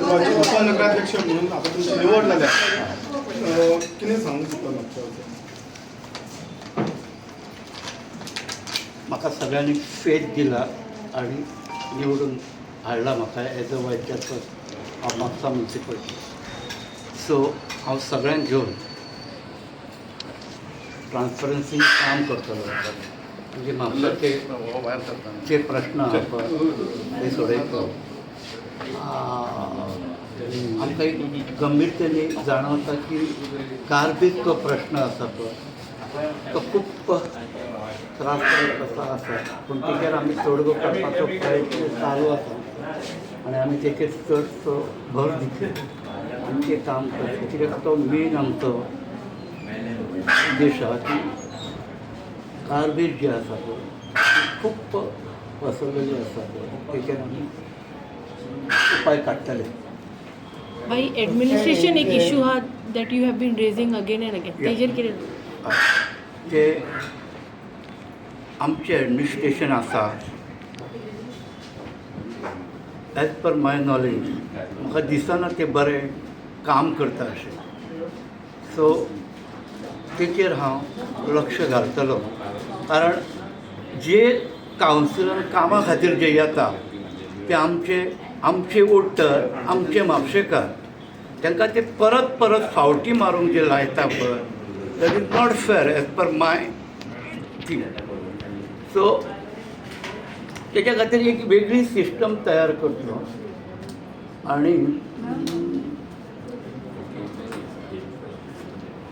गोंयचे उपनगराध्यक्ष म्हणून आता तुमची निवड जाल्या, कितें सांगूंक सोदता म्हापश्यावचें? म्हाका सगळ्यांनी फेथ दिला आनी निवडून हाडला म्हाका as a vice chairperson of Mapusa municipality. So हांव सगळ्यांक घेवन ट्रान्सपरन्सी काम करतलो. म्हणजे म्हापसाचे जे प्रश्न आहा पळय ते सोडयतलो. आमकां एक गंभीरतेने जाणवता की गार्बेज तो प्रश्न आसा पळय, तो खूब त्रासदायक कसो आसा, पूण तेचेर आमी तोडगो काडपाचो प्रयत्न चालू आसा आनी आमी तेचेर चडसो भर दितले आनी तें काम करतले, कित्याक तो मेन आमचो उद्देश आहा की गार्बेज जी आसा पळय ती खूब पसरलेली आसा पळय, तेचेर आमी उपाय काडटले. बाई, एडमिनिस्ट्रेशन एक इशू आहा that you have been raising again and again. तेजेर कितें? ते आमचें एडमिनिस्ट्रेशन आसा, एज पर माय नॉलेज म्हाका दिसना तें बरें काम करता अशें. सो तेचेर हांव लक्ष घालतलो, कारण जे कावन्सिलर कामा खातीर जे येता ते आमचे वोटर, आमचे म्हापशेकार, तांकां ते परत परत फावटी मारूंक जे लायता पळय, that is not fair as per my thing. So तेच्या खातीर एक वेगळी सिस्टम तयार करतलो आनी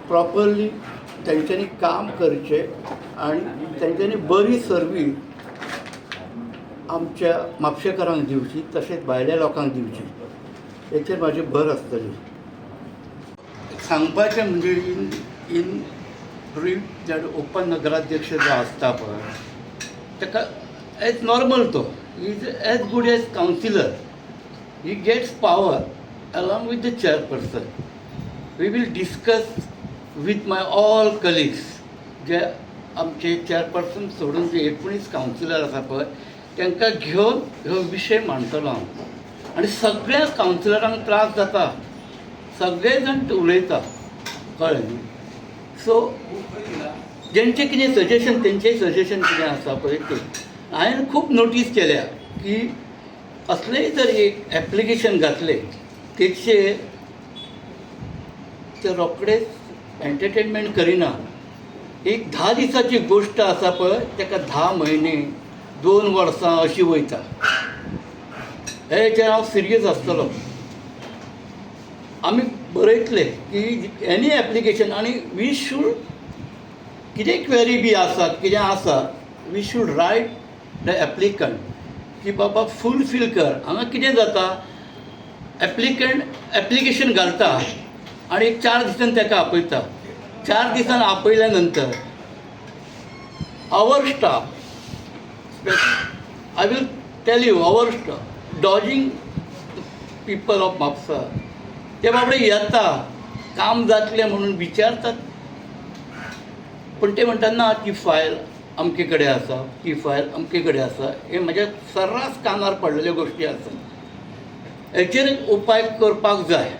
प्रॉपरली तेंच्यांनी काम करचें आनी तेंच्यांनी बरी सर्वीस आमच्या म्हापशेकारांक दिवची, तशेंच भायल्या लोकांक दिवची, हेचेर म्हाजी भर आसतली. सांगपाचें म्हणजे इन ब्रीफ, that उपनगराध्यक्ष जो आसता पळय, ताका एज नॉर्मल तो is as good as councillor. He gets power along with the chairperson. We will discuss with my all colleagues, जे आमचे चेअरपर्सन सोडून जे 19 कावन्सिलर आसा पळय, तांकां घेवन हो विशय मांडटलो हांव. आनी सगळ्या कावन्सिलरांक त्रास जाता, सगळे जाण उलयता, कळ्ळें न्ही? सो जेंचें कितें सजेशन, तेंचें सजेशन कितें आसा पळय तें हांवें खूब नोटीस केल्या की असलेंय जर एक एप्लिकेशन घातलें, तेचेर ते रोखडेच एंटरटेनमेंट करिना. एक 10 दिसाची गोश्ट आसा पळय, ताका 10 म्हयने, 2 वर्सां अशी वयता. हे हेचेर हांव सिरियस आसतलो. आमी बरयतले की एनी एप्लिकेशन आनी we should कितें क्वेरी बी आसा, कितें आसा, we should write the applicant की बाबा फुलफील कर. हांगा कितें जाता, एप्लिकंट एप्लिकेशन घालता आनी एक 4 दिसान ताका आपयता. 4 दिसान आपयल्या नंतर our staff, I will tell you, our staff dodging people of Mapusa. ते बाबडे येता, काम जातलें म्हणून विचारतात, पूण ते म्हणटात ना, ती फायल अमके कडेन आसा, ती फायल अमके कडेन आसा. हे म्हज्या सर्रास कानार पडलेल्यो गोश्टी आसा. हेचेर उपाय करपाक जाय.